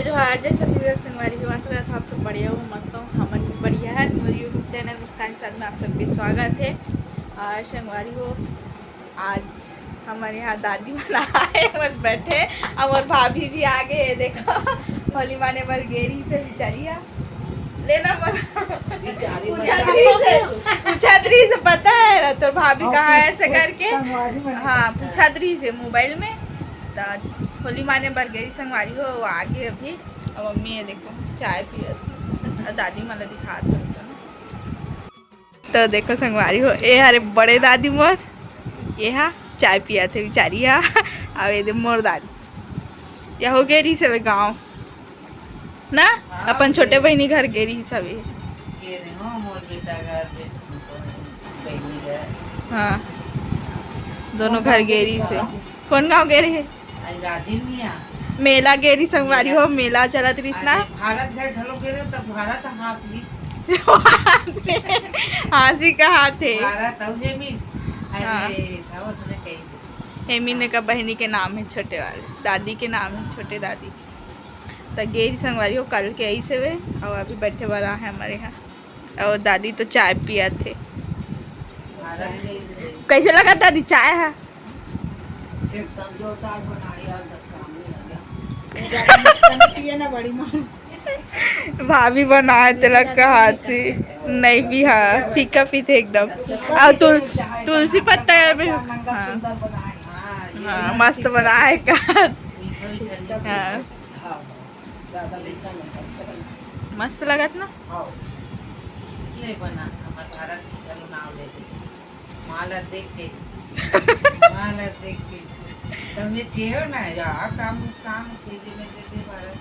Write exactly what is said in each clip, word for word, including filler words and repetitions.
जोहार, जय छत्तीसगढ़ संगवारी हो। आशा करत हव आप सब बढ़िया हो, मस्त हो। हमन भी बढ़िया है। मोर YouTube चैनल मुस्कान के साथ में आप सबके स्वागत है। और संगवारी हो, आज हमर यहाँ दादी मन आए, बस बैठे, और मोर भाभी भी आ गए। ये देखो, होली माने बर गे रहिस हे बिचारी हा। लेना मोर पूछत रहिस हे, पूछत रहिस हे, पता है ना तोर भाभी कहाँ है ऐसे करके। हाँ, पूछत रहिस हे मोबाइल में। त होली माने बर गे रहिस संगवारी हो, वो आ गए अभी। अब मम्मी ये देखो चाय पियत हे, और दादी मन ला दिखात हे। तो देखो संगवारी हो, ए हरे बड़े दादी मोर, ये हा चाय पियत हे बिचारी हा। अब ये दे मोर दादी, या हो गे रहिस हवे गाँव ना, हाँ, अपन छोटे बहिनी घर गे रहिस हवे। गे रहे हो, मोर बेटा घर, बे-, बहिनी घर। हाँ, दोनों घर गे रहिस हे। कौन गाँव गे रहे? आज राजिम निया। मेला गे रहिस संगवारी हो, मेला चलत रहिस ना। अरे, भारत घर घलो गे रहे, तब भारत हाथ भी। हाथ में, हाथी का हाथ है। भारत अउ जेमी। अरे, हाँ। था वो तूने कही थी। हेमी ने का बहिनी के नाम है छोटे वाले, दादी के नाम है छोटे दादी। त गे रहिस संगवारी हो, कल के आइस हवे, अउ अभी बैठे वाला है हमारे यहाँ। और दादी तो चाय पियत हे। कैसे लगा दादी चाय है? एकदम जोरदार बना यार, बस काम नहीं हो गया। पिए ना बड़ी माँ। भाभी बनाए तेला कहा थी। नहीं भी, हाँ, फीका पीते एकदम। और तुल-, तुलसी पत्ता है भी, हाँ। हाँ, मस्त बनाए का। हाँ। हाँ, ज्यादा मीठा नहीं, कम से कम। मस्त लगत ना? हाँ। नहीं बना, हमार भारत के चलो नाम ले दे। माँ ला देख के, माँ ला देख के। तुमने कियो ना, या काम मुस्कान के लिए मैं दे दे भारत।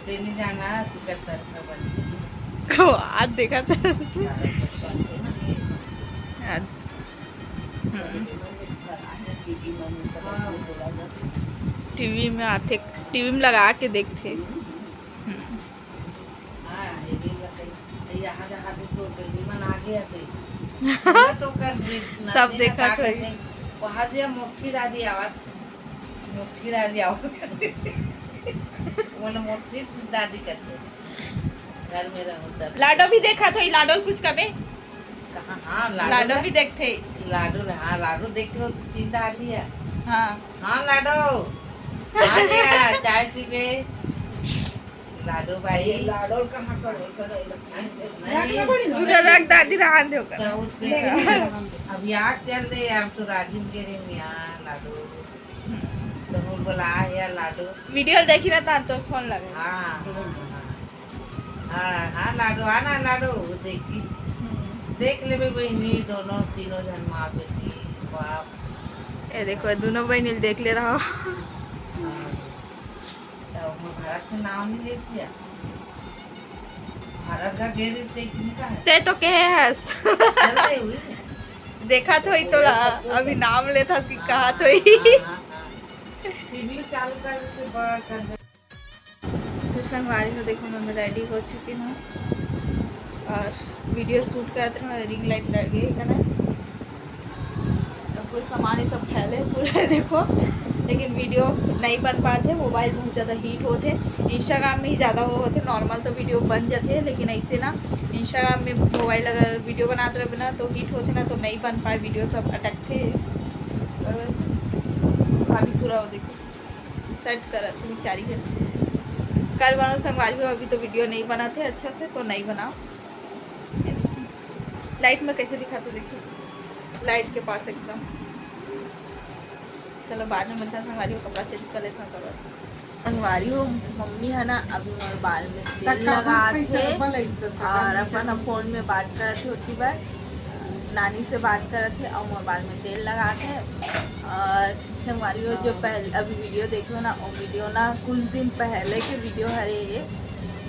तेनी जाना, सिकंदर का बन। ओ, आज देखा था। भारत का बन। आज। हम्म। हाँ। टीवी में आथे, टीवी में लगा के देखथे। हम्म। हाँ, ये भी बताइए। यहाँ जहाँ भी तो बेटी मन आ गया थे। तो कर सब देखा था। वहाँ से मोटी दादी आवाज, मोटी दादी आवाज। बोले, मोटी दादी करते। घर में रहो तब। लाडो भी देखा था, लाडो कुछ कबे? कहाँ? हाँ, लाडो लाडो ना। भी देखते। लाडो, हाँ, लाडो देखते हो तो चिंता आ रही है। हाँ। हाँ, लाडो। आ गया, चाय पीबे। लाडो भाई। लाडो कहाँ का होता है? नहीं। उधर रख दादी, रहन दे ओकर। तो उसके अब याद चल दे, अब तो राजिम के रे मियाँ लाडो। तो बोल बोला, आ यार लाडो। वीडियो देखी ना ता तो फोन लगे। हाँ, हाँ, हाँ। हाँ, हाँ, लाडो, आ ना लाडो, वो देखी। हम्म। देख लेबे बहिनी, दोनों, तीनों जन माँ बेटी, बाप। ये देखो, ये दोनों बहिनी देख ले रहा। हाँ। तो वो भारत के नाम नहीं लेती है। भारत का गे रहिस हे कि नहीं कहा? ते तो कहे हस। चलते हुए। देखा तो ही तो ला, अभी नाम लेता कि हाँ, कहा तो ही। हाँ, हाँ, हाँ। टीवी चालू कर दे, बड़ा कर दे। तो संगवारी हो, देखो, मैं रेडी हो चुकी हूँ और वीडियो शूट करत रहा, रिंग लाइट लगे है ना। अब कोई सामान ये सब फैले पूरा है, देखो, लेकिन वीडियो नहीं बन पाते, मोबाइल बहुत ज़्यादा हीट होते, इंस्टाग्राम में ही ज़्यादा वो होते। नॉर्मल तो वीडियो बन जाते हैं, लेकिन ऐसे ना इंस्टाग्राम में मोबाइल अगर वीडियो बनाते रहे ना तो हीट होते ना, तो नहीं बन पाए, वीडियो सब अटकते हैं। और अभी पूरा वो देखो सेट करत है बेचारी है। कल बनाओ संगवारी हो, अभी तो वीडियो नहीं बनाते अच्छा से, तो नहीं बनाओ। लाइट में कैसे दिखाते, देखिए, लाइट के पास एकदम। चलो, बाद में मिलते हैं संगवारी हो, कपड़ा चेंज कर लेते हैं सब। संगवारी हो, मम्मी है ना, अभी मोर बाल में तेल लगात हे और अपन फोन में बात करत हे, ओती बर नानी से बात करत हे और मोर बाल में तेल लगात हे। और संगवारी हो, जो पहले अभी वीडियो देख लो ना, वो वीडियो ना कुछ दिन पहले के वीडियो हरे, ये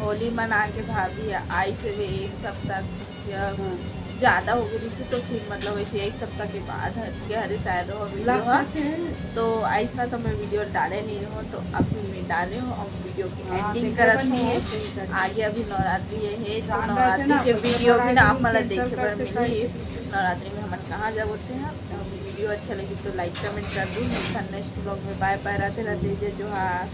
होली मना के भाभी आइस हे एक सप्ताह या हाँ। ज़्यादा हो गई थी, तो फिर मतलब ऐसे एक सप्ताह के बाद हट के हरे शायद वो वीडियो है। तो ऐसा तो मैं वीडियो डाले नहीं रहूँ, तो अभी मैं डाले हूँ और वीडियो की हाँ, एंडिंग करत हूँ। आगे अभी नवरात्रि है, तो नवरात्रि के वीडियो भी ना आप मतलब देखे बर मिली। नवरात्रि में हमन कहाँ जाबो ते हैं। तो वीडियो अच्छा लगी तो लाइक कमेंट कर दू। मिलता नेक्स्ट व्लॉग में। बाय बाय, राधे राधे, जय जोहार।